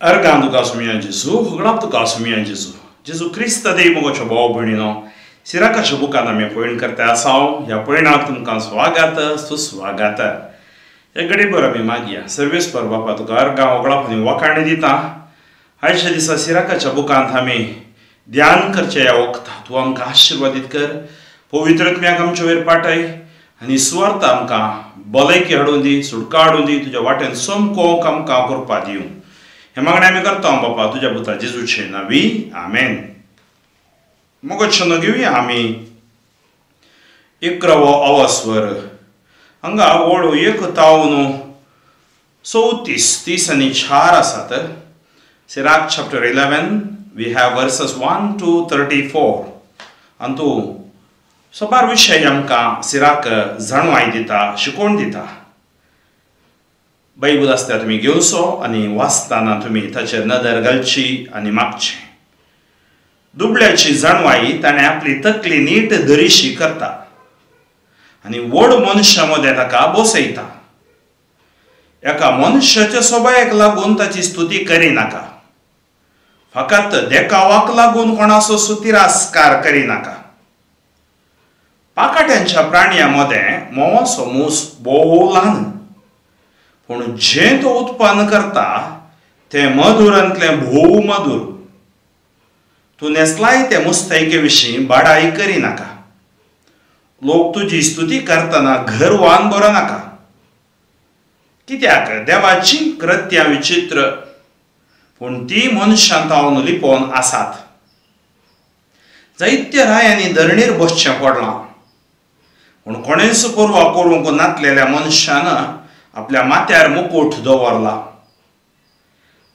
अर्गां तुका सुमिया जेजू, होगडाप तुका सुमिया जेजू. जेजू क्रिस्त देव मोगोचो भाव भयणीनो, सिराकाच्या बुकान आमी पयण करता आसाव. ह्या पयणाक तुमकां स्वागत सुस्वागत. हे घडीभर आमी मागया सर्वेस्पर बापा तुका अर्गां होगडाप आनी वाखाणी दिता. आयच्या दिसा सिराकाच्या बुकांत आमी ध्यान करचें ह्या वखता तूं आमकां आशिर्वादीत कर, पवित्रत्म्याक आमचे वयर पाटय आनी सुवार्थ आमकां भलायकी हाडून दी, सुटका हाडून दी, तुज्या वाटेन समकोंक आमकां करपा दिवं. हे मागणें आमी करता बापा तुज्या पुता जेजूचे नांवी, आमेन. मोगोचो घेवया आमी 11वो अवस्वर. हांगा वळू 1 तावन 34 30 आनी 4 आसात. Sirach chapter 11 we have verses 1 to 34. आनी सबार विशय आमकां सिराक जाणवाय दिता, शिकोवन दिता. बायबल आसता तुमी घेवचो आनी वाचतना तुमी ताचेर नदर घालची आनी मागची. दुबळ्याची जाणवाई ताणें आपली तकली नीट धरिशी करता आनी व्हड मनशां मदें ताका बसयता. एका मनशाच्या सोबायेक लागून ताची स्तुती करिनाका, फकत देखावाक लागून कोणाचो सुतिरास्कार करिनाका. पाकाट्यांच्या प्राणयां मदें मोवसो मूस भोव ल्हान, पूण जें तो उत्पन्न करता तें मधुरांतलें भोव मधूर. तूं नेसलाय ते मुस्तैके विशीं बाडाय करिनाका. लोक तुजी स्तुती करतना गर्वान बरो नाका, कित्याक देवाची कृत्यां विचित्र, पूण ती मनशां तावन लिपोवन आसात. जायत्या रायांनी धरणीर बसचें पडलां, पूण कोणेंच पर्वा करूंक नातलेल्या मनशान आपल्या माथ्यार मुकूट दवरला.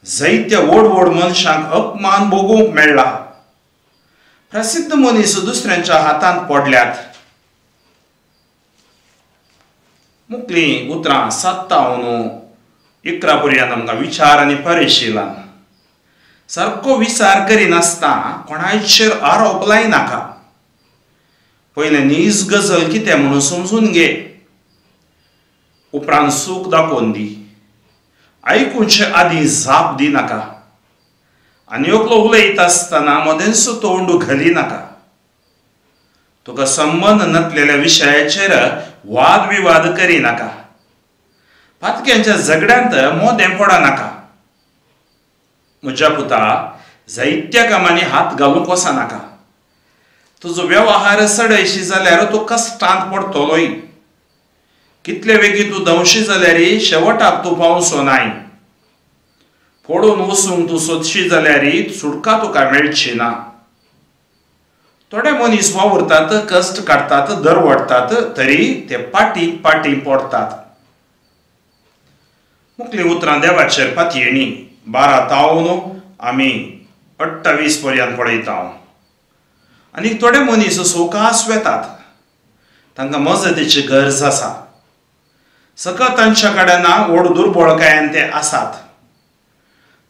जायत्या व्हड व्हड मनशांक अपमान भोगूंक मेळ्ळा. प्रसिद्ध मनीस दुसऱ्यांच्या हातांत पडल्यात. मुकलीं उतरां 7 11 पर्यंत आमकां विचार आनी परिशिलन. सारको विचार करिनासतना कोणाचेर आरोप लायनाका. पयलें नीज गजल कितें म्हणून समजून घे, उपरांत सूख दाखोवन दी. आयकुचे आदीं जाप दिनाका आनी एकलो उलयता आसतना मदेंच तोंड घालिनाका. तुका संबंद नासलेल्या विशयाचेर वाद विवाद करिनाका. पातक्यांच्या झगड्यांत मोदें पडनाका. म्हज्या पुता, जायत्या कामांनी हात घालूंक वचनाका. तुजो वेव्हार सडयशी जाल्यार तूं कश्टांत पडटलोय. कितले वेगीं तूं धांवशी जाल्यार शेवटाक तूं पावसो नाय. पडून वचूंक तूं सोदशी जाल्यार सुटका तुका मेळची ना. थोडे मनीस वावुरतात, कश्ट काडटात, दरवडटात, तरी ते पाटी पाटी पडटात. मुकलीं उतरां देवाचेर पातयेणी 12 तावन आमी 28 पर्यंत पळयता. आनी थोडे मनीस सवकास वेतात, तांकां मजतीची गरज आसा. सकत तांच्या कडेन व्हड दुर्बळकायेन ते आसात,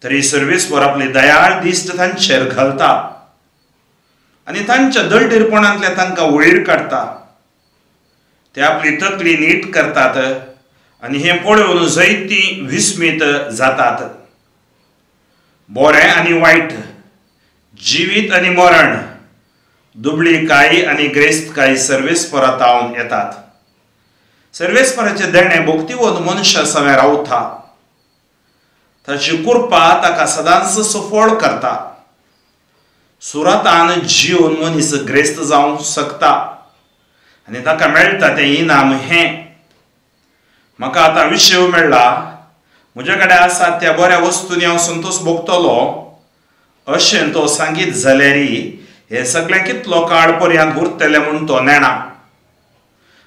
तरी सर्वेस्पर आपली दयाळ दिश्ट तांचेर घालता आनी तांच्या दळडीरपणांतले तांकां वयर काडटा. ते आपली तकली नीट करतात आनी हें पळोवन जैती विस्मीत जातात. बरें आनी वायट, जिवीत आनी मरण, दुबळीकाय आनी ग्रेस्तकाय सर्वेस्परा तावन येतात. सर्वेस्पराचें देणें भोगतीवन मनशा सवें रावता. ताची कृपा ताका सदांच सफळ करता. सुरातान जिवन मनीस ग्रेस्त जावंक शकता आनी ताका मेळटा तें इनाम हें. म्हाका आतां विशय मेळ्ळा, म्हज्या कडेन आसा त्या बऱ्या वस्तूंनी हांव संतोश भोगतलो अशें तो सांगीत जाल्यार हें सगळें कितलो काळ पर्यंत उरतलें म्हूण तो नेणा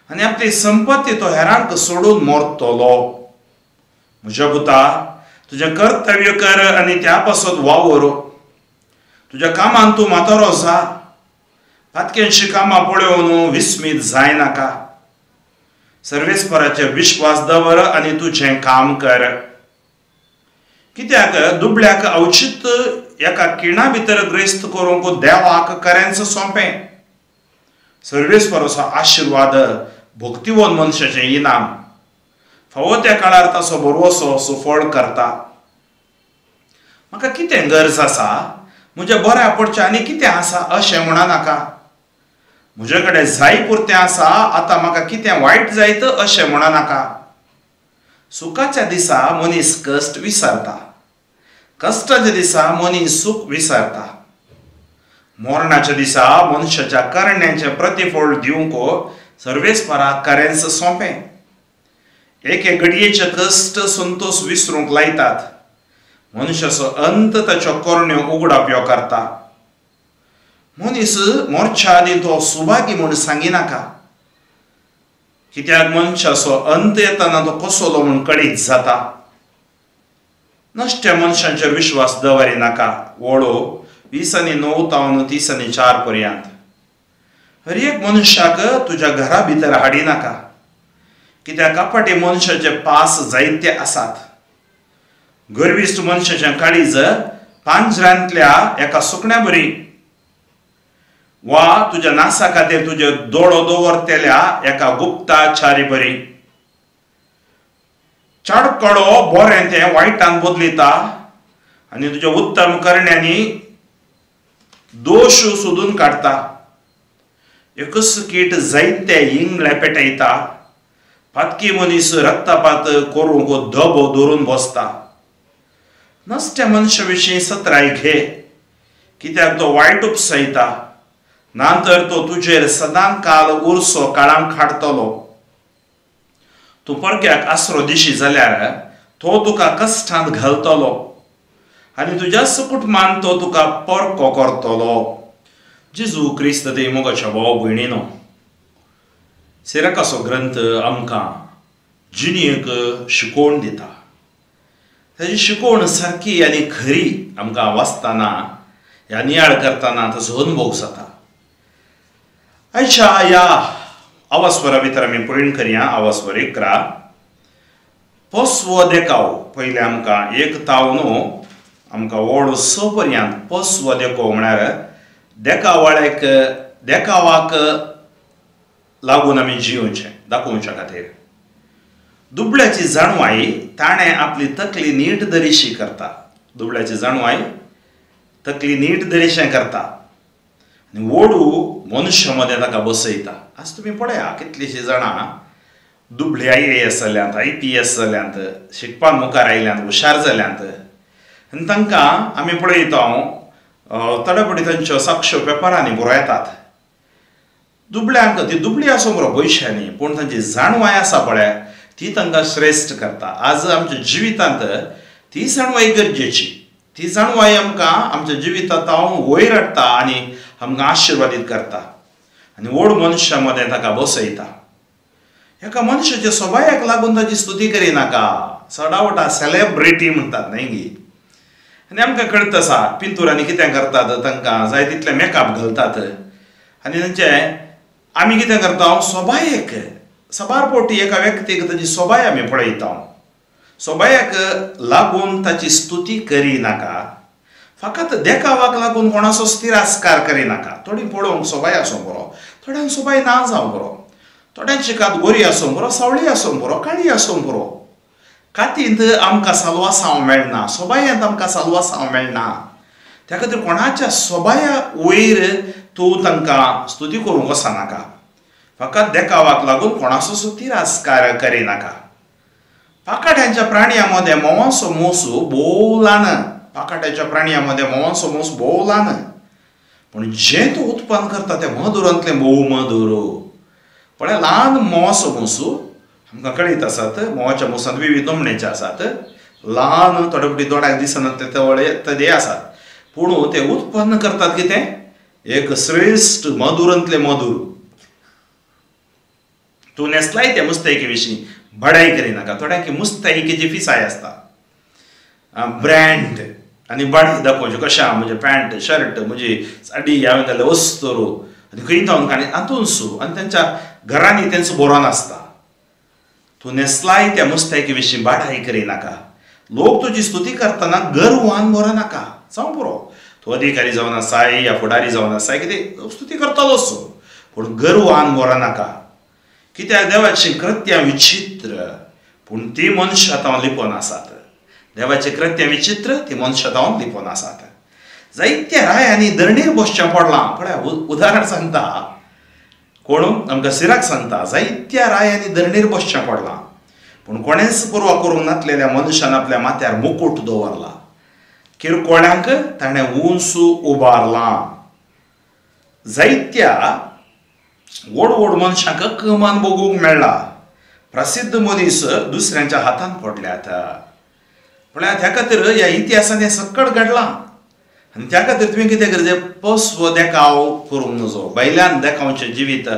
आनी आपली संपत्ती तो हेरांक सोडून मरतलो. म्हज्या पुता, तुजें कर्तव्य कर आनी त्या पासत वावर. तुज्या कामान तूं म्हातारो जा. पातक्यांची कामां पळोवन विस्मीत जायनाका. सर्वेस्पराचेर विश्वास दवर आनी तुजें काम कर. कित्याक दुबळ्याक अवचीत एका किणा भितर ग्रेस्त करूंक देवाक खरेंच सोंपें. सर्वेस्पराचो आशिर्वाद भक्तिवन मनशाचें इनाम. फावो त्या काळार ताचो भरवसो सुफळ करता. म्हाका कितें गरज आसा, म्हज्या बऱ्या पडचें आनी कितें आसा अशें म्हणा नाका. म्हजे कडेन जाय पुरतें आसा, आतां म्हाका कितें वायट जायत अशें म्हणा नाका. सुखाच्या दिसा मनीस कश्ट विसरता, कश्टाच्या दिसा मनीस सूख विसरता. मरणाच्या दिसा मनशाच्या करण्यांचें प्रतिफळ दिवंक सर्वेस्पराक खरेंच सोंपें. एके घडयेचे कश्ट संतोश विसरूंक लायतात. मनशाचो अंत ताच्यो करण्यो उगडाप्यो करता. मनीस मोरच्या आदीं तो सुभागी म्हूण सांगिनाका, कित्याक मनशाचो अंत येतना तो कसलो म्हूण कळीत जाता. नश्ट्या मनशांचेर विश्वास दवरिनाका. वळो 20:9 तावन 30:4 पर्यंत. हर एक मनशाक तुज्या घरा भितर हाडिनाका, कित्याक कपटी मनशाचे पास जायते आसात. गर्विश्ट मनशाचें काळीज पांजऱ्यांतल्या एका सुकण्या बरी, वा तुज्या नासा खातीर तुजे दोळो दवरतल्या एका गुप्ताचारी बरी. चाडकडो बरें तें वायटान बदलिता आनी तुज्या उत्तम करण्यांनी दोश सोदून काडटा. एकच कीट जायते इंगळे पेटयता. पातकी मनीस रक्तपात करूंक दबो धरून बसता. नश्ट्या मनशा विशीं सत्राय घे, कित्याक तो वायट उपसायता, ना तर तो तुजेर सदां काल उरसो काळांक हाडटलो. तूं परक्याक आसरो दिशी जाल्यार तो तुका कश्टांत घालतलो आनी तुज्याच कुटुंबान तो तुका परको करतलो. जेजू क्रिस्त ते मोगाच्या भाव भयणीनो, सिराकाचो ग्रंथ आमकां जिणेक शिकोवण दिता. ताची शिकोवण सारकी आनी खरी आमकां वाचतना ह्या नियाळ करतना ताचो अनुभव जाता. आयच्या ह्या आवास्वरा भितर आमी पळोवन करया. आवास्वर 11 पसवो देखाव. पयलें आमकां 1 तावन आमकां वड 6 पर्यंत पसवो देखाव म्हळ्यार देखावाळ्याक देखावाक लागून आमी जियोवचें दाखोवच्या खातीर. दुबळ्याची जाणवाय ताणें आपली तकली नीट दरीशी करता. दुबळ्याची जाणवाय तकली नीट दरीशें करता आनी वडू मनुष्य मदें ताका बसयता. आज तुमी पळया कितलींशीं जाणां दुबळी IAS जाल्यांत, IPS जाल्यांत, शिकपाक मुखार आयल्यांत, हुशार जाल्यांत आनी तांकां आमी पळयता थोडे फावटी तांच्यो साक्ष्यो पेपरांनी बरयतात. दुबळ्यांक ती दुबळी आसूं बरो पयशांनी, पूण तांची जाणवाय आसा पळय ती तांकां श्रेश्ठ करता. आज आमच्या जिवितांत ती जाणवाय गरजेची. ती जाणवाय आमकां आमच्या जिवितांत वयर हाडटा आनी आमकां आशिर्वादीत करता आनी व्हड मनशां मदें ताका बसयता. एका मनशाच्या सबायाक लागून ताची स्तुती करिनाका. चडावटा सेलेब्रिटी म्हणटात न्हय गी, आनी आमकां कळत आसा पिंतुरांनी कितें करतात, तांकां जाय तितलें मेकअप घालतात आनी तांचे आमी कितें करता सोबायेक साबार फावटी एका व्यक्तीक ताची सोबाय आमी पळयता. सोबायाक लागून ताची स्तुती करिनाका. फकत देखावाक लागून कोणाचो तिरस्कार करिनाका. थोडी पळोवंक सोबाय आसूं बरो, थोड्यांक सोबाय ना जावं बरो, थोड्यांची कात गोरी आसूं बरो, सावळी आसूं बरो, काळी आसूं बरो. कातींत आमकां सालवासांव मेळना, सोबायेंत आमकां सालवासांव मेळना. त्या खातीर कोणाच्या सोबाया वयर तूं तांकां स्तुती करूंक वचनाका. फकत देखावाक लागून कोणाचो तिरस्कार करिनाका. पाकाट्यांच्या प्राणयां मदें म्होंवाचो मोसू भोव ल्हान. पाकाट्याच्या प्राणयां मदें म्होंवाचो मोस भोव ल्हान, पूण जें तूं उत्पन्न करता तें मधुरांतलें भोव मधुर. पळय ल्हान म्होंवाचो मोसू आमकां कळीत आसात. म्होंवाच्या मोसांत विविध नमण्याचे आसात. ल्हान थोडे फावटी दोळ्याक दिसनात ते तवळे ते आसात, पूण ते उत्पन्न करतात कितें एक श्रेश्ठ मधुरांतलें मधुर. तूं नेसलाय त्या मुस्तायकी विशीं बडाय करिनाका. थोड्यांक मुस्तायकीची फिसाय आसता, ब्रँड आनी बडाय दाखोवच्यो कशें आहा म्हजें पॅन्ट शर्ट म्हजी साडी हांवें घाल्ले वस्तू आनी खंय जावन काणी हातूंसू आनी तांच्या घरांनी तेंचो बरो नासता. तूं नेसलाय त्या मुस्तायकी विशीं बडाय करिनाका. लोक तुजी स्तुती करतना गर्वान बरो नाका. जावं पुरो तूं अधिकारी जावन आसाय या फुडारी जावन आसाय, कितें स्तुती करतलोच, पूण गर्वान बरो नाका. कित्याक देवाचीं कृत्यां विचित्र, पूण ती मनशां तांव लिपोवन आसात. देवाचें कृत्य विचित्र ती मनशां धांवन लिपोवन आसात. जायत्या रायांनी धरणीर बसचें पडलां. पळय उदाहरण सांगता कोण आमकां सिराक सांगता, जायत्या रायांनी धरणीर बसचें पडलां पूण कोणेंच पर्वा करूंक नातलेल्या मनशान आपल्या माथ्यार मुकूट दवरला. किरकोळ्यांक ताणें उंच उबारलां. जायत्या व्हड व्हड मनशांक कमान भोगूंक मेळ्ळा. प्रसिद्ध मनीस दुसऱ्यांच्या हातांत पडल्यात. पळया त्या खातीर ह्या इतिहासान हें सक्कड घडलां. आनी त्या खातीर तुवें कितें करचें, पसवो देखाव करूंक नजो. भायल्यान देखावचें जिवीत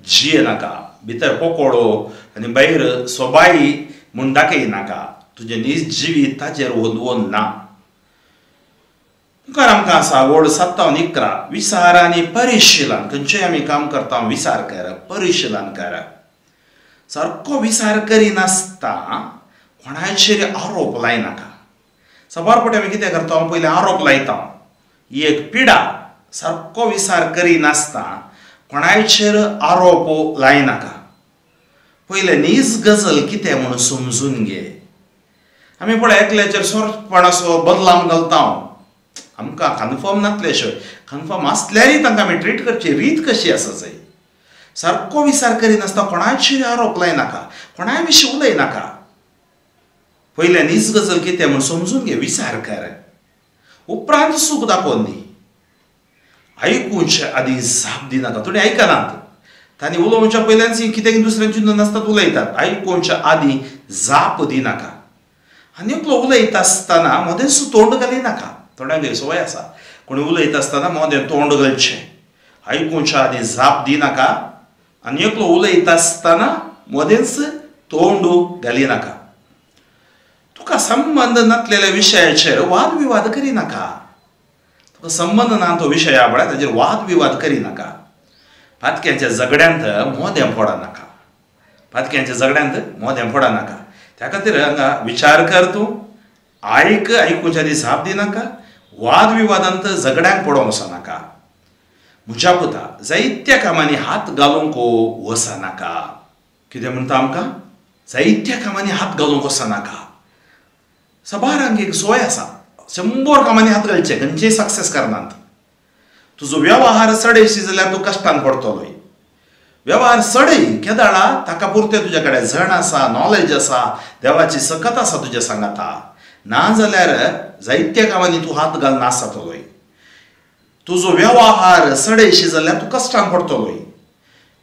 जिये नाका. भितर पोकोडो आनी भायर सोबाई म्हूण दाखय नाका. तुजें नीज जिवीत ताचेर वंदवोन ना. मुखार आमकां आसा वड 57-11 विचार आनी परिशिलन. खंयचें आमी काम करता विचार कर, परिशिलन कर. सारको विचार करिनासता कोणाचेर आरोप लायनाका. साबार फावटी आमी कितें करता, पयलीं आरोप लायता. ही एक पिडा. सारको विचार करिनासता कोणाचेर आरोप लायनाका. पयलें नीज गजल कितें म्हणून समजून घे. आमी पळय एकल्याचेर सोरपणाचो बदलाम घालता. आमकां कन्फर्म नातले शिवाय, कन्फर्म आसल्यारय तांकां आमी ट्रीट करची रीत कशी आसा जाय. सारको विचार करिनासता कोणाचेर आरोप लायनाका, कोणाय विशीं उलयनाका. पयलें नीज गजल कितें म्हूण समजून घे, विचार कर, उपरांत सूख दाखोवन दी. आयकुचे आदी जाप दिनाका. थोडी आयकनात, तांणी उलोवच्या पयल्यान कितें दुसऱ्यान चिंतून नासतात उलयतात. आयकुच्या आदी जाप दिनाका. आनी एकलो उलयता आसतना मदेंच तोंड घालिनाका. थोड्यांक संवय आसा कोणी उलयता आसतना मदें तोंड घालचें. आयकुच्या आदी जाप दिनाका आनी एकलो उलयता आसतना मदेंच तोंड घालिनाका. तुका संबंद नातलेल्या विशयाचेर वादविवाद करिनाका. तुका संबंद ना तो विशया पळय ताचेर वादविवाद करिनाका. पातक्यांच्या झगड्यांत मोदें पडनाका. पातक्यांच्या झगड्यांत मोदें पडनाका. त्या खातीर हांगा विचार कर, तूं आयक, आयकुच्या आदी जाप दिनाका, वादविवादांत झगड्यांक पडोवंक वचनाका. म्हज्या पुता, जायत्या कामांनी हात घालूंक वचनाका. कितें म्हणटा आमकां, जायत्या कामांनी हात घालूंक वचनाका. साबारांक एक संवय आसा 100 कामांनी हात घालचे, खंयचेय सक्सेस करनात. तुजो व्यवहार सडयशी जाल्यार तूं कश्टान पडटलोय. व्यवहार सडय केदाळा ताका पुरतें तुज्या कडेन जण आसा, नॉलेज आसा, देवाची सकत आसा तुज्या सांगाता. ना जाल्यार जायत्या कामांनी तूं हात घालना आसतलोय. तुजो व्यवहार सडयशी जाल्यार तूं कश्टान पडटलोय.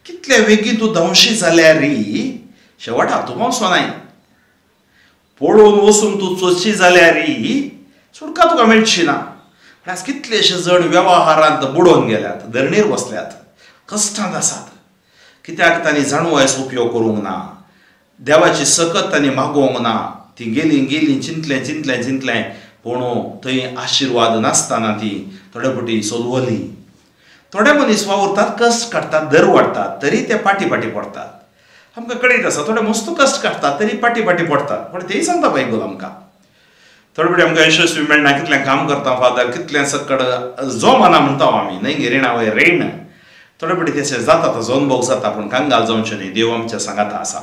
कितले वेगीं तूं धांवशी जाल्यार शेवटाक तूं पावसो नाय. पळोवन वचूंक तूं चोशी जाल्यार सुटका तुका मेळची ना. आज कितलेशे जण वेव्हारांत बुडोवन गेल्यात, धरणीर बसल्यात, कश्टांत आसात. कित्याक तांणी जाणवायचो उपयोग करूंक ना, देवाची सकत तांणी मागोवंक ना. ती गेली गेली, चिंतलें चिंतलें चिंतलें, पूण थंय आशिर्वाद नासतना ती थोडे फावटी सोलवली. थोडे मनीस वावुरतात, कश्ट काडटात, दर वाडटात, तरी ते फाटीं फाटीं पडटात. आमकां कळीत आसा थोडे मस्त कश्ट काडटात तरी फाटीं फाटीं पडटात. पूण तेय सांगता बायबल आमकां. थोडे फावटी आमकां यशस्वी मेळना, कितलें काम करता फादर, कितलें सक्कड जोमना म्हणटा आमी, न्हय गे रिणा वयर रीण. थोडे फावटी तशें जाता, ताजो अनुभव जाता, पूण कंगाल जावचें न्हय. देव आमच्या सांगाता आसा.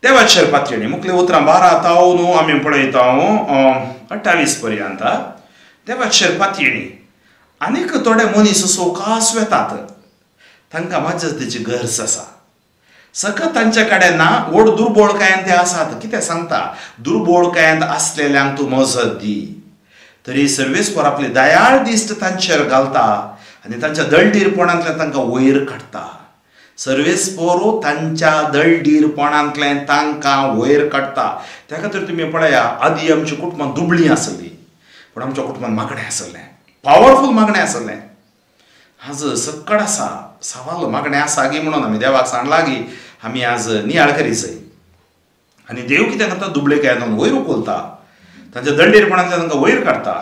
देवाचेर पातयेणी मुखली उतरां 12 न्हू आमी पळयता 28 पर्यंत. देवाचेर पातयेणी आनीक थोडे मनीस सवकास वेतात, तांकां मजतीची गरज आसा. सकत तांच्या कडेन ना, व्हड दुर्बळकायेन ते आसात. कितें सांगता, दुर्बळकायेंत आसलेल्यांक तूं मजत दी. तरी सर्वेस्पर आपली दयाळ दिश्ट तांचेर घालता आनी तांच्या दळडीरपणांतल्यान तांकां वयर काडटा. सर्वेस्पर तांच्या दळडीरपणांतल्यान तांकां वयर काडटा. त्या खातीर तुमी पळया, आदी आमच्या कुटुंबान दुबळीं आसली, पूण आमच्या कुटुंबान मागणें आसलें, पावरफूल मागणें आसलें. आज सक्कड आसा, सवाल मागणें आसा गी म्हणून आमी देवाक सांगलां गी आमी आज नियाळ करी जाय. आनी देव कितें करता, दुबळेकायेन वयर उखलता, तांच्या दळडीरपणांतल्यान तांकां वयर काडटा.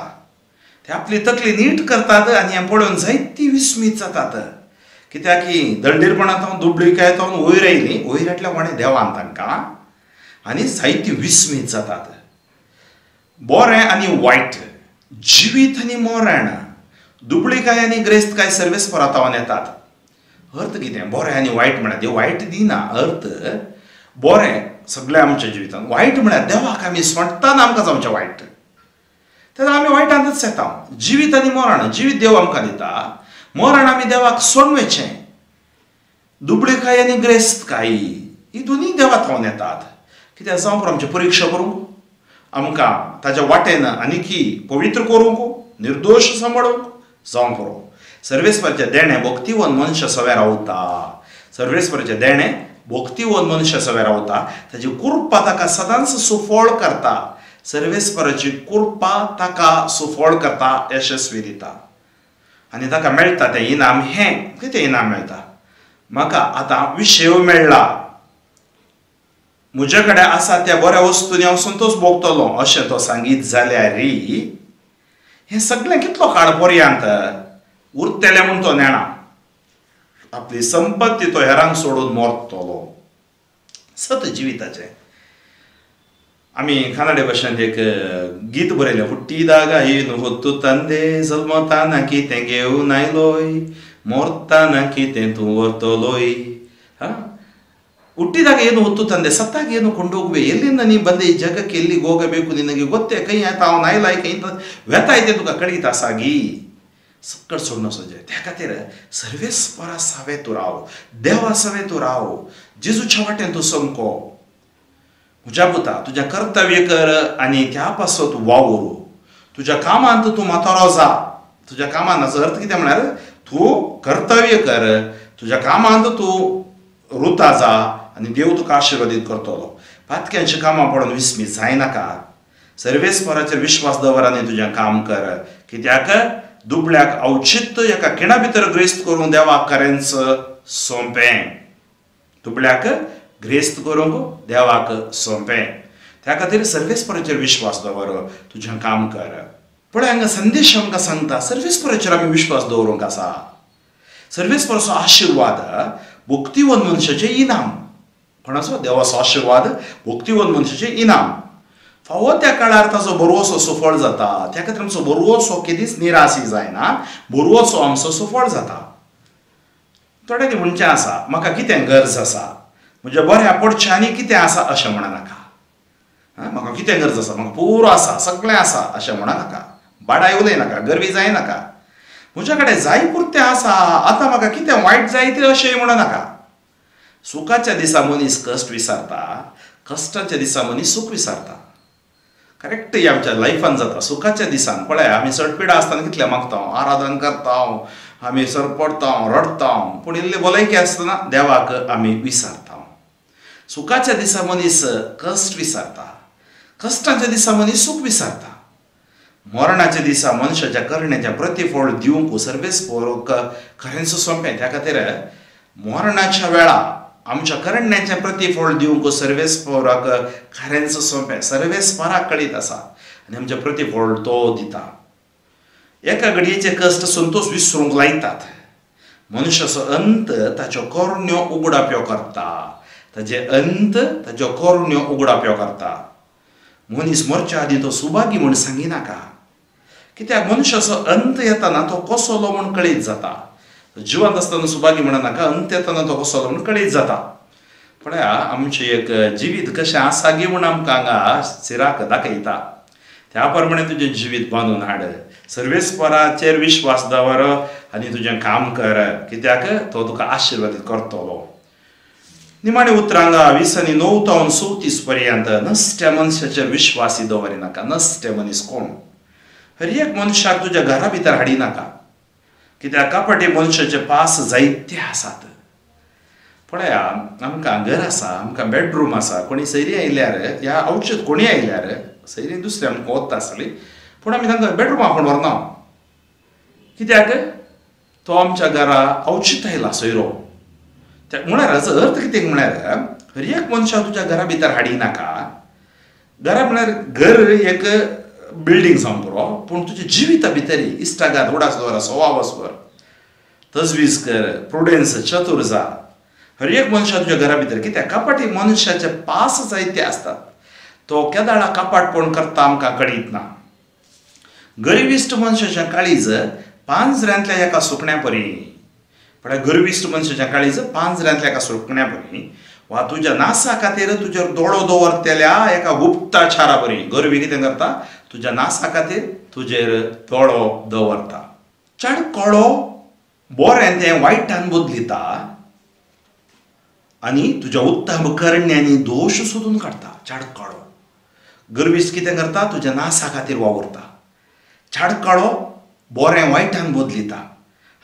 ते आपली तकली नीट करतात आनी हें पळोवन जायती विस्मीत जातात. कित्याक की दळडीरपणांत दुबळीकायेंत वयर आयली, वयर हाडल्या कोणें, देवान तांकां, आनी जायती विस्मीत जातात. बरें आनी वायट, जिवीत आनी मरण, दुबळीकाय आनी ग्रेस्तकाय सर्वेस्परातावन येतात. अर्थ कितें, बरें आनी वायट म्हळ्यार देव वायट दिना. अर्थ बरें सगळ्या आमच्या जिवितांत वायट म्हळ्यार देवाक आमी सोडटाना आमकां जावचें वायट, तेन्ना आमी वायटांतच येता. जिवीत आनी मरण, जिवीत देव आमकां दिता, मरण आमी देवाक सोडवेचें. दुबळेकाय आनी ग्रेस्तकाय ही दोनूय देवा थावन येतात. कित्याक जावं पुरो आमची परिक्षा करूंक, आमकां ताच्या वाटेन आनीकी पवित्र करूंक, निर्दोश सांबाळूंक जावं पुरो. सर्वेस्पराचें देणें भक्तिवन मनशा सवें रावता. सर्वेस्पराचें देणें भक्तिवन मनशा सवें रावता. ताची कृपा ताका सदांच सुफळ करता. सर्वेस्पराची कृपा ताका सुफळ करता, यशस्वी दिता आनी ताका मेळटा तें इनाम. हें कितें इनाम मेळटा? म्हाका आतां विशेव मेळ्ळा, म्हजे कडेन आसा त्या बऱ्या वस्तूंनी हांव संतोश भोगतलो अशें तो सांगीत जाल्यार हें सगळें कितलो काळ पर्यंत उरतलें म्हूण तो नेणा. आपली संपत्ती तो हेरांक सोडून मरतलो. सत जिविताचें आमी कानडे भाशेंत एक गीत बरयलें, हुट्टीदागा येवन होत्तू तंदे जल्मताना कितें घेवन आयलोय, मरताना कितें तूं व्हरतलोय. ಹಾಂ, ಹುಟ್ಟಿದಾಗ ಏನು ಹೊತ್ತು ತಂದೆ, ಸತ್ತಾಗ ಏನು ಕೊಂಡೋಗುವೆ, ಎಲ್ಲಿಂದ ನೀ ಬಂದೆ, ಈ ಜಗಕ್ಕೆ ಎಲ್ಲಿಗೆ ಹೋಗಬೇಕು ನಿನಗೆ ಗೊತ್ತೇ, ಕೈ ತಾವು ನಾಯ್ಲಾಯ್ ಕೈ ವ್ಯತಾಯ್ತೆ ತುका कळीत आसा गी. सकट सोडणं सजे. त्या खातीर सर्वेस्परा सावे तूं राव, देवा सावे तूं राव, जेजूच्या वाटेन तूं समको. म्हज्या पुता, तुजें कर्तव्य कर आनी त्या पासत वावर. तुज्या कामांत तूं म्हातारो जा. तुज्या कामांत हाचो अर्थ कितें म्हळ्यार तूं कर्तव्य कर, तुज्या कामांत तूं रुता जा आनी देव तुका आशिर्वादीत करतलो. पातक्यांची कामां पडून विस्मीत जायनाका. सर्वेस्पराचेर विश्वास दवर आनी तुजें काम कर. कित्याक दुबळ्याक अवचित एका खिणा भितर ग्रेस्त करूंक देवाक खरेंच सोंपें. दुबळ्याक ग्रेस्त करूंक देवाक सोंपें. त्या खातीर सर्वेस्पराचेर विश्वास दवर, तुजें काम कर. पळय हांगा संदेश आमकां सांगता सर्वेस्पराचेर आमी विश्वास दवरूंक आसा. सर्वेस्पराचो आशिर्वाद भक्तिवन मनशाचें इनाम. कोणाचो? देवाचो आशिर्वाद भक्तिवन मनशाचें इनाम. फावो त्या काळार ताचो बरोसो सुफळ जाता. त्या खातीर आमचो बरोसो केदीच निराशी जायना, बरोसो आमचो सुफळ जाता. थोड्यांनी म्हणचें आसा म्हाका कितें गरज आसा, म्हज्या बऱ्या पडचें आनी कितें आसा अशें म्हणनाका. म्हाका कितें गरज आसा, म्हाका पुरो आसा, सगळें आसा अशें म्हणनाका. बाडाय उलयनाका, गर्वी जायनाका. म्हज्या कडेन जाय पुरतें आसा, आतां म्हाका कितें वायट जाय तें अशें म्हणनाका. सुखाच्या दिसा मनीस कश्ट विसरता, कश्टाच्या दिसा मनीस सूख विसरता. करेक्ट ही आमच्या लायफान जाता. सुखाच्या दिसान पळय आमी चड पिडा आसतना कितलें मागता, आराधन करता, आमी सरपडटा, रडटा, पूण इल्ली भलायकी आसतना देवाक आमी विसरता. सुखाच्या दिसा मनीस कश्ट विसरता, कश्टाच्या दिसा मनीस सूख विसरता. मरणाच्या दिसा मनशाच्या करण्याचें प्रतिफळ दिवंक सर्वेस्पराक खरेंच सोंपें. त्या खातीर मरणाच्या वेळा आमच्या करण्याचें प्रतिफळ दिवंक सर्वेस्पराक खरेंच सोंपें. सर्वेस्पराक कळीत आसा आनी आमचें प्रतिफळ तो दिता. एका घडयेचे कश्ट संतोश विसरूंक लायतात. मनशाचो अंत ताच्यो करण्यो उगडाप्यो करता. ताचे अंत ताच्यो करण्यो उगडाप्यो करता. मनीस मरच्या आदीं तो सुभागी म्हूण सांगिनाका. कित्याक मनशाचो अंत येताना तो कसलो म्हूण कळीत जाता. जिवंत आसतना सुभागी म्हणनाका, अंत येताना तो कसलो म्हूण कळीत जाता. पळया आमचें एक जिवीत कशें आसा गी म्हूण आमकां हांगा सिराक दाखयता. त्या प्रमाणे तुजें जिवीत बांदून हाड. सर्वेस्पराचेर विश्वास दवर आनी तुजें काम कर. कित्याक तो तुका आशिर्वादीत करतलो. निमाणे उतरांगा 20 आनी 9 तावन 34 पर्यंत नसत्या मनशाचेर विश्वासी दवरिनाका. नसते मनीस कोण? हर एक मनशाक तुज्या घरा भितर हाडिनाका. कित्याक कपटी मनशाचे पास जायते आसात. पळया आमकां घर आसा, आमकां बेडरूम आसा, कोणी सैरी आयल्यार ह्या अवचीत कोणी आयल्यार सैरी दुसरी आमकां वता आसली, पूण आमी तांकां बेडरूम आपूण व्हरना. कित्याक तो आमच्या घरा अवचीत आयला सोयरो. म्हळ्यार हाचो अर्थ कितें म्हळ्यार हर एक मनशाक तुज्या घरा भितर हाडिनाका. घरा म्हळ्यार घर एक बिल्डींग जावंक पुरो, पूण तुज्या जिविता भितर इश्टागात उडास दवर, सवावस वर, तजवीज कर, प्रुडन्स चतूर जा. हर एक मनशाक तुज्या घरा भितर. कित्याक कपाटी मनशाचे पास जायते आसतात. तो केदाळा कपाटपण करता आमकां कळीत ना. गरिबिश्ट मनशाचें काळीज पांजऱ्यांतल्या एका सुकण्या परी. पळय गरिबिश्ट मनशाचें काळीज पांजऱ्यांतल्या एका सुकण्या परी. वा तुज्या नासा खातीर तुजेर दोळो दवरतल्या एका गुप्तचारा बरी. गर्वी कितें करता? तुज्या नासा खातीर तुजेर दोळो दवरता. चडकळो बरें तें वायटान बदलिता आनी तुज्या उत्तम करण्यांनी दोश सोदून काडटा. चाडकाळो गर्वीस कितें करता? तुज्या नासा खातीर वावुरता. चाडकाळो बरें वायटान बदलिता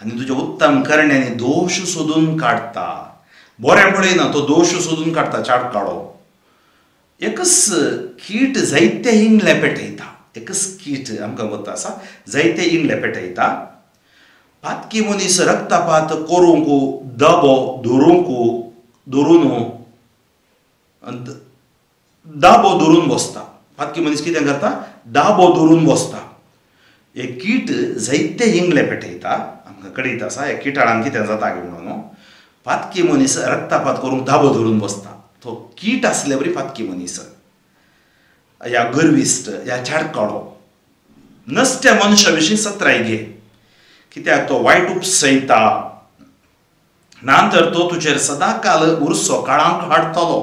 आनी तुज्या उत्तम करण्यांनी दोश सोदून काडटा. बरें पळयना तो दोश सोदून काडटा चाडकाळो. एकच कीट जायते इंगले पेटयता. एकच कीट आमकां गोत्ता आसा जायते इंगले पेटयता. पातकी मनीस रक्तपात करूंक दबो धरूंक धरून दाबो धरून बसता. पातकी मनीस कितें करता? दाबो धरून बसता. एक कीट जायते इंगले पेटयता. आमकां कळीत आसा ह्या किटाळान कितें जाता काय म्हणून. पातकी मनीस रक्तपात करूंक दाबो धरून बसता. तो कीट आसले बरी पातकी मनीस ह्या गर्विश्ट ह्या चाडकाळो. नसत्या मनशा विशीं सत्राय घे, कित्याक तो वायट उपसयता ना तर तो तुजेर सदांकाल उरसो काळांक हाडटलो.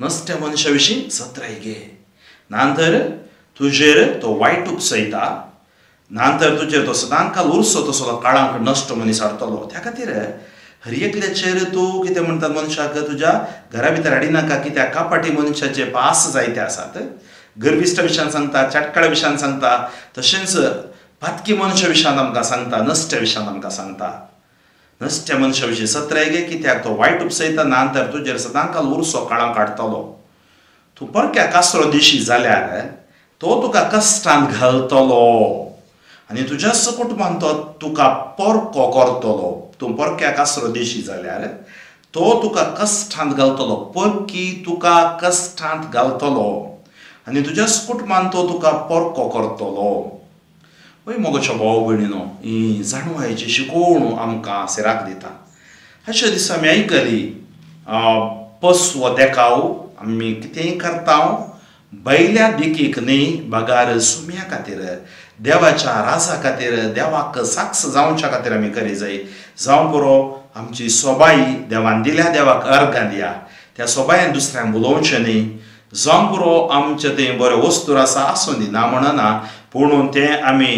नसत्या मनशा विशीं सत्राय घे, ना तर तुजेर तो वायट उपसयता, ना तर तुजेर तो सदांकाल उरसो तसो काळांक नश्ट मनीस हाडटलो. त्या खातीर हर एकल्याचेर तूं कितें म्हणटा मनशाक तुज्या घरा भितर हाडिनाका, कित्याक कापाटी मनशाचे पास जायते आसात. गर्विश्टा विशयान सांगता, चाटकाळ्या विशयान सांगता, तशेंच पातकी मनशा विशयान आमकां सांगता, नश्ट्या विशयान आमकां सांगता. नश्ट्या मनशा विशीं सत्राय घे, कित्याक तो वायट उपसयता ना तर तुजेर सदांकाल उरसो काळांक काडटलो. तूं परक्या कासरो दिशी जाल्यार तो तुका कश्टांत घालतलो आनी तुज्या कुटुंबान तो तुका परको करतलो. तूं परक्या कासरो दिशी जाल्यार तो तुका कश्टांत घालतलो. परकी तुका कश्टांत घालतलो आनी तुज्या कुटुंबान तो तुका परको करतलो. वय मोगाच्या भाव भयणीनो, ही जाणवायची शिकोवण आमकां सिराक दिता. अशा दिसा आमी आयकली पसवो देखाव आमी कितेंय करता बैल्या देखीक न्ही बगार सुम्या खातीर, देवाच्या राजा खातीर, देवाक साक्ष जावच्या खातीर आमी करी जाय. जावं पुरो आमची सोबाई देवान दिल्या, देवाक अर्गां दिया, त्या सोबायेन दुसऱ्यांक उलोवचें न्ही. जावं पुरो आमचें तें बरें वस्तूर आसा आसूं दी, ना म्हणना, पूण तें आमी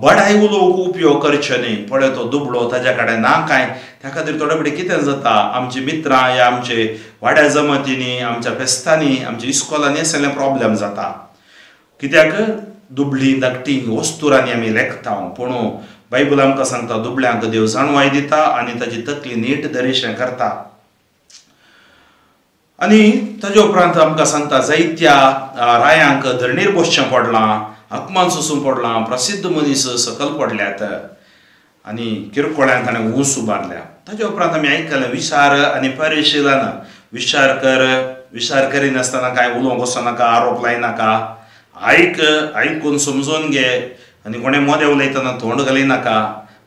बडाय उलोवंक उपयोग करचें न्ही. पळय तो दुबळो ताज्या कडेन ना कांय, त्या खातीर थोडे फावटी कितें जाता आमची मित्रां या आमचे वाड्या जमातींनी, आमच्या फेस्तांनी, आमच्या इस्कोलांनी सगळें प्रॉब्लेम जाता. कित्याक दुबळी धाकटी वस्तुरांनी आमी लेखता. पूण बायबल आमकां सांगता दुबळ्यांक देव जाणवाय दिता आनी ताजी तकली नीट दरेशें करता. आनी ताजे उपरांत आमकां सांगता जायत्या रायांक धरणीर बसचें पडलां, अपमान सोसूंक पडलां, प्रसिद्ध मनीस सकल पडल्यात आनी किरकोळ्यान ताणें ऊंस उबारल्या. ताजे उपरांत आमी आयकलें विचार आनी परिशिलन. विचार कर, विचार करिनासतना कांय उलोवंक वचनाका, आरोप लायनाका, आयक, आयकून समजून घे आनी कोणें मोदें उलयतना तोंड घालिनाका.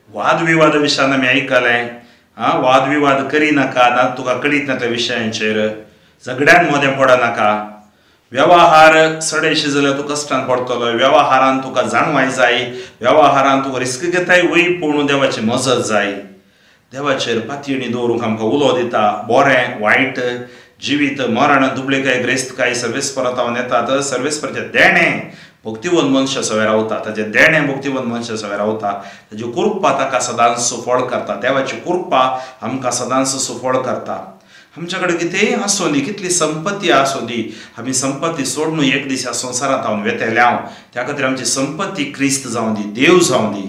वादविवाद विशयान आमी आयकलें, आं वादविवाद करिनाका, ना तुका कळीत ना त्या विशयांचेर, झगड्यान मोदें पडनाका. व्यवहार सडेशी जाल्यार तूं कश्टान पडटलो. व्यवहारान तुका जाणवाय जाय, व्यवहारान तुका रिस्क घेताय वय, पूण देवाची मजत जाय. देवाचेर पातयेणी दवरूंक आमकां उलो दिता. बरें वायट, जिवीत मरण, दुबळेकाय ग्रेस्तकाय सर्वेस्परांत येतात. सर्वेस्पराचें देणें भक्तिवंत मनशा सवें रावता. ताचें देणें भक्तिवंत मनशा सवें रावता. ताजी कृपा ताका सदांच सुफळ करता. देवाची कृपा आमकां सदांच सुफळ करता. आमच्या कडेन कितेंय आसूं दी, कितली संपत्ती आसूं दी, आमी संपत्ती सोडून एक दीस ह्या संवसारांत हांव वेतले हांव. त्या खातीर आमची संपत्ती क्रिस्त जावं दी, देव जावं दी.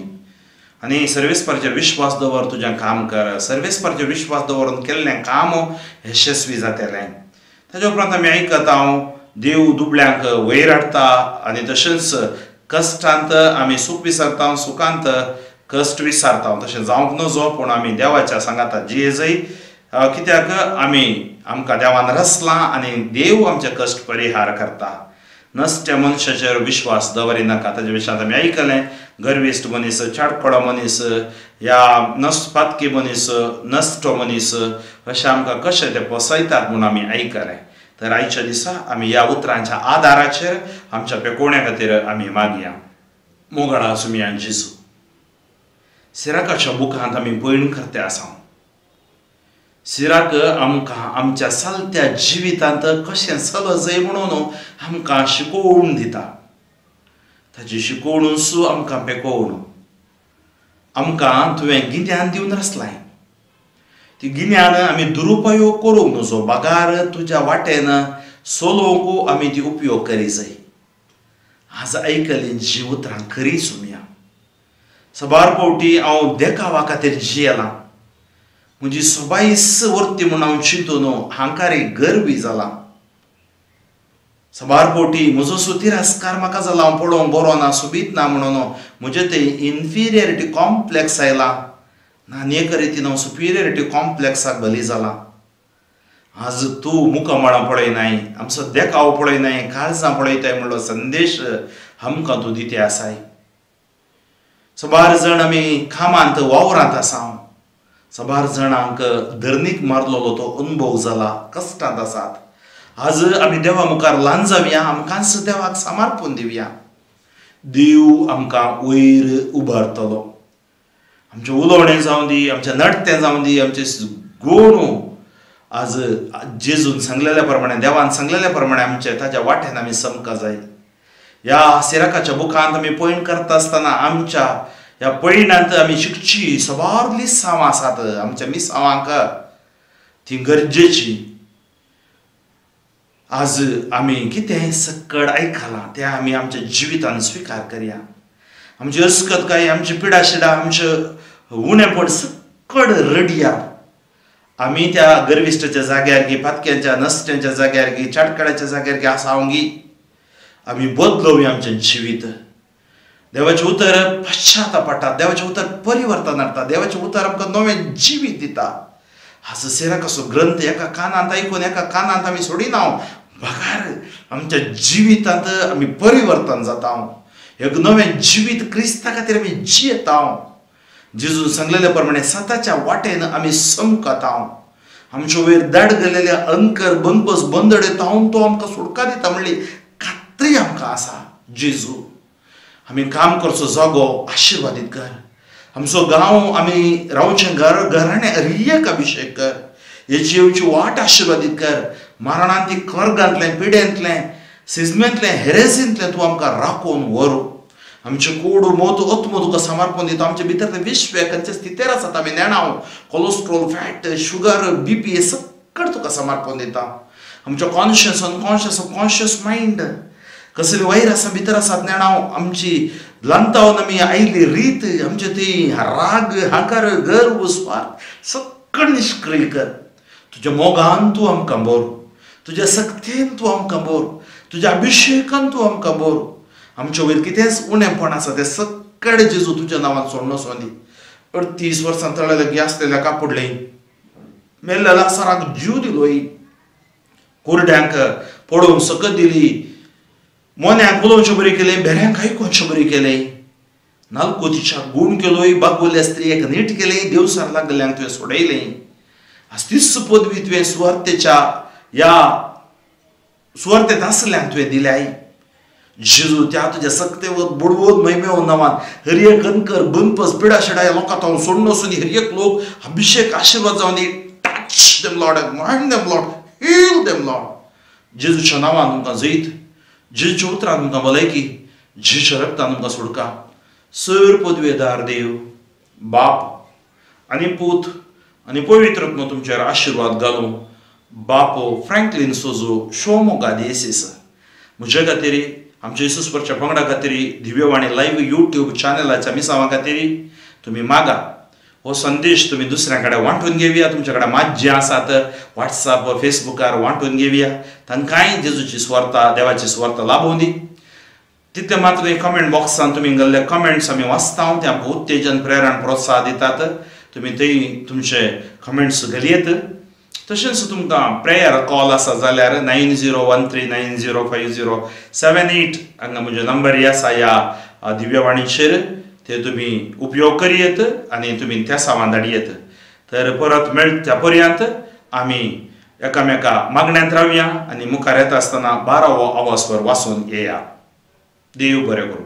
आनी सर्वेस्पराचेर विश्वास दवर, तुजें काम कर. सर्वेस्पराचेर विश्वास दवरून केल्लें काम यशस्वी जातलें. ताज्या उपरांत आमी आयकता हांव देव दुबळ्यांक वयर हाडटा आनी तशेंच कश्टांत आमी सूख विसरता, सुखांत कश्ट विसरता. तशें जावंक नजो, पूण आमी देवाच्या सांगाता जिये. कित्याक आमी आमकां देवान रचलां आनी देव आमचे कश्ट परिहार करता. नसत्या मनशाचेर विश्वास दवरिनाका. ताजे विशयांत आमी आयकलें गर्विश्ट मनीस, चाडकळो मनीस, ह्या नसपातकी मनीस, नश्टो मनीस अशें आमकां कशें ते फसयतात म्हूण आमी आयकलें. तर आयच्या दिसा आमी ह्या उतरांच्या आदाराचेर आमच्या पेकोवण्या खातीर आमी मागया. मोगाळा सुमयान जेजू, सिराकाच्या बुकांत आमी पयण करते आसा. सिराक आमकां आमच्या चलत्या जिवितांत कशें चलजय म्हणून आमकां शिकोवन दिता. ताची शिकोवणूच आमकां पेकोवन आमकां तुवें गिन्यान दिवन रचलाय. ती गिन्यान आमी दुरुपयोग करूंक नजो, बगार तुज्या वाटेन चलोवंक आमी ती उपयोग करी जाय. आज आयकली जी उतरां खरी सुमया. सबार फावटी हांव देखावा खातीर जियेलां, म्हजी सोबायस वर्ती म्हूण हांव चिंतून हांकारी गर्वी जाला. सबार फावटी म्हजो सो तिरस्कार म्हाका जाला, हांव पळोवंक बरो ना, सोबीत ना म्हणून म्हजें तें इन्फिरियरिटी कॉम्प्लेक्स आयलां. ना आनी एका रितीन हांव सुपिरियरिटी कॉम्प्लेक्साक बली जाला. आज तूं मुखामळां पळयनाय, आमचो देखाव पळयनाय, काळजां पळयताय म्हणलो संदेश आमकां तूं दिते आसाय. सबार जाण आमी कामांत वावरांत आसा, सबार जाणांक धरणीक मारलेलो तो अनुभव जाला, कश्टांत आसात. आज आमी देवा मुखार ल्हान जावया, आमकांच देवाक समर्पण दिवया. देव आमकां वयर उबारतलो. आमचें उलोवणें जावं दी, आमचें नडतें जावं दी, आमचें गुण आज जेजून सांगलेल्या प्रमाणे, देवान सांगलेल्या प्रमाणे आमचे ताच्या वाटेन आमी समका जाय. ह्या सिराकाच्या बुकांत आमी पयण करता आसतना आमच्या ह्या पयणांत आमी शिकची सबार लिसांवां आसात. आमच्या मिसांवांक ती गरजेची. आज आमी कितें सक्कड आयकलां तें आमी आमच्या जिवितान स्विकार करया. आमची अस्कतकाय, आमची पिडाशिडा, आमचें उणेपण सक्कड रडया. आमी त्या गर्विश्टाच्या जाग्यार गी, पातक्यांच्या नसट्यांच्या जाग्यार गी, चाटकड्याच्या जाग्यार गी आसा गी आमी बदलोवया आमचें जिवीत. देवाचें उतर पश्चाताप, देवाचें उतर परिवर्तन हाडटा, देवाचें उतर आमकां नवें जिवीत दिता. हाचो सिराकाचो ग्रंथ एका कानांत आयकून एका कानांत आमी सोडिना, बगार आमच्या जिवितांत आमी परिवर्तन जाता. एक नवें जिवीत क्रिस्ता खातीर आमी जियेता. जेजून सांगलेल्या प्रमाणे सताच्या वाटेन आमी समकता. आमचे वयर दाड गेलेल्या अंकर बनपस बंदडे तावन तो आमकां सुटका दिता म्हणली खात्री आमकां आसा. जेजू आमी काम करचो जागो आशिर्वादीत कर. आमचो गांव, आमी रावचें घर, घराणें हर एक अभिशेक कर. हेची येवची वाट आशिर्वादीत कर. मरणांत ती कर्गांतलें, पिडेंतलें, सिजमेंतलें, हेरेजींतलें तूं आमकां राखून व्हरू. आमचें कोड मोत आत्मो तुका समर्पण दिता. आमचे भितर तें विश्व खंयचे स्थितेर आसात आमी नेणाव, कोलेस्ट्रॉल, फॅट, शुगर, बीपी हे सक्कड तुका समर्पण दिता. आमचो कॉन्शियस, अनकॉन्शियस, सबकॉन्शियस मायंड कसली वैर आसा भितर आसात नेणाव. आमची ल्हानतावन आमी आयली रीत, आमचे ती राग, हांकार, गर्व, स्वार्थ सक्कड निश्क्रिय कर. तुज्या मोगान तूं आमकां बोर, तुज्या सक्तेन तूं आमकां बोर, तुज्या अभिशेकान तूं आमकां बोर. आमचे वयर कितेंच उणेपण आसा तें सक्कड जेजू तुज्या नांवान सोडणो सोंदी. 38 वर्सां तळ्या आसलेल्या कापुडले मेल्ल्या लासाराक जीव दिलोय, कुरड्यांक पळोवंक सकत दिली, मोन्यांक उलोवचें बरी केलें, भेऱ्यांक आयकोवचें बरी केलें, नालकोतीच्या गूण केलोय, बागवल्ल्या स्त्रियेक नीट केलें, देवसार लागल्ल्यांक तुवें सोडयलें. आज तीच पदवी तुवें सुवार्तेच्या ह्या सुवार्तेंत आसल्यांक तुवें दिल्याय. जेजू त्या तुज्या सक्तेवत बुडवत महिमेव नांवान हर एक अनकर बनपस पिडाशिडा ह्या लोकां हांव सोडून वचून हर एक लोक अभिशेक आशिर्वाद जावन दी. Touch them Lord, anoint them Lord, heal them Lord. जेजूच्या नांवान तुमकां जैत, जेजूच्या उतरान तुमकां भलायकी, जेजूच्या रक्तान तुमकां सुटका. सर पदवेदार देव बाप आनी पूत आनी पवित्र आत्मो तुमचेर आशिर्वाद घालूं. बापो फ्रँकलीन सोजो शोमोगा देसीस म्हज्या खातीर, आमच्या इसूसपरच्या पंगडा खातीर, दिव्यवाणी लायव्ह यूट्यूब चॅनलाच्या मिसांवा खातीर तुमी मागा. हो संदेश तुमी दुसऱ्या कडेन वांटून घेवया. तुमच्या कडेन माज्जे आसात व्हॉट्सअप, फेसबुकार वांटून घेवया. तांकांय जेजूची सुवार्ता, देवाची सुवार्ता लाभोवं दी. तितलें मात्र कमेंट बॉक्सान तुमी घाल्ले कमेंट्स आमी वाचता, ते आमकां उत्तेजन, प्रेरण, प्रोत्साहन दितात. तुमी थंय तुमचे कमेंट्स घालयेत. तशेंच तुमकां प्रेयर कॉल आसा जाल्यार 9013905078 हांगा म्हजो नंबर आसा ह्या दिव्यवाणीचेर, ते तुमी उपयोग करयेत आनी तुमी त्या सामान धाडयेत. तर परत मेळच्या पर्यंत आमी एकामेका मागण्यांत रावया आनी मुखार येता आसतना 12वो आवाजवर वाचून येया. देव बरें करूं.